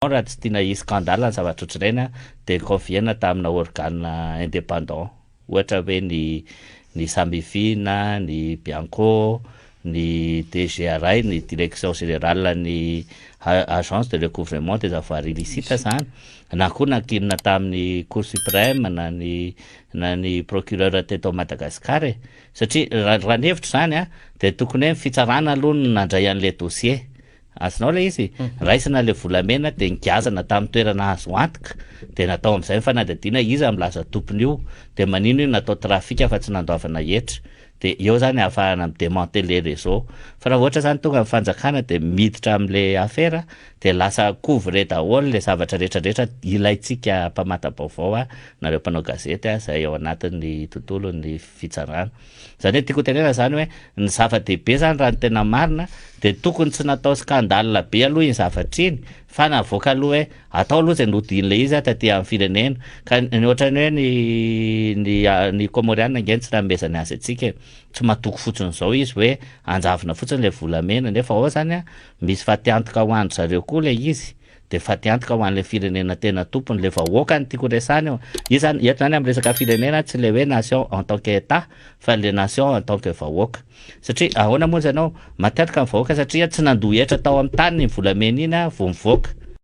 Raha tsy tiana hisy scandale ny zavatra ohatr'ireny dia confier-na tamina organe indépendant ohatra hoe ny ny Samifi na ny Bianco, ny DGRI, ny direction générale ny agence de recouvrement des avoirs illicites zany, na koa nankinina tamin'ny cour suprême na ny na ny procureur teto Madagascar e, satria raha ny hevitro zany dia tokony hoe ny fitsarana aloha no nandray an'le dossier. Azonao ilay izy? Raisina ilay volamena dia nigiazana tamin'ny toerana azo antoka dia natao amin'izay ny fanadihadiana iza milaza tompony io dia manino io natao trafic fa tsy nandoavana hetra dia eo zany ahafahana mi-demanteler réseau fa raha ohatra zany tonga ny fanjakana dia miditra amin'ilay afera dia lasa couvre daholo ilay zavatra rehetra rehetra ilaintsika mpamata-baovao a nareo mpanao gazety a izay ao anatin'ny tontolon'ny fitsarana. Zany hoe tiako hotenenana zany hoe ny zava-dehibe zany raha ny tena marina de tokony tsy natao scandale be aloha iny zavatra iny fa navoaka aloha hoe atao aloha zay nodian'ilay izy taty amin'ny firenena ka ny ohatran'ny hoe ny ny ny Comoriana ange no tsy nanomezany azy antsika e, tsy matoky fotsiny zao izy hoe anjavona fotsiny ilay volamena nefa ao zany a misy fatiantoka ho an-dry zareo koa ilay izy. Dia fatiantoka ho an'ilay firenena tena tompony, ilay vahoaka no tiako resahana eo. Io zany, eto zany amin'ny resaka firenena tsy ilay hoe nation en tant que Etat fa ilay nation en tant que vahoaka. Satria ahoana moa izy ianao? Matiantoka ny vahoaka satria tsy nandoa hetra tao amin'ny taniny iny volamena iny vao mivoaka.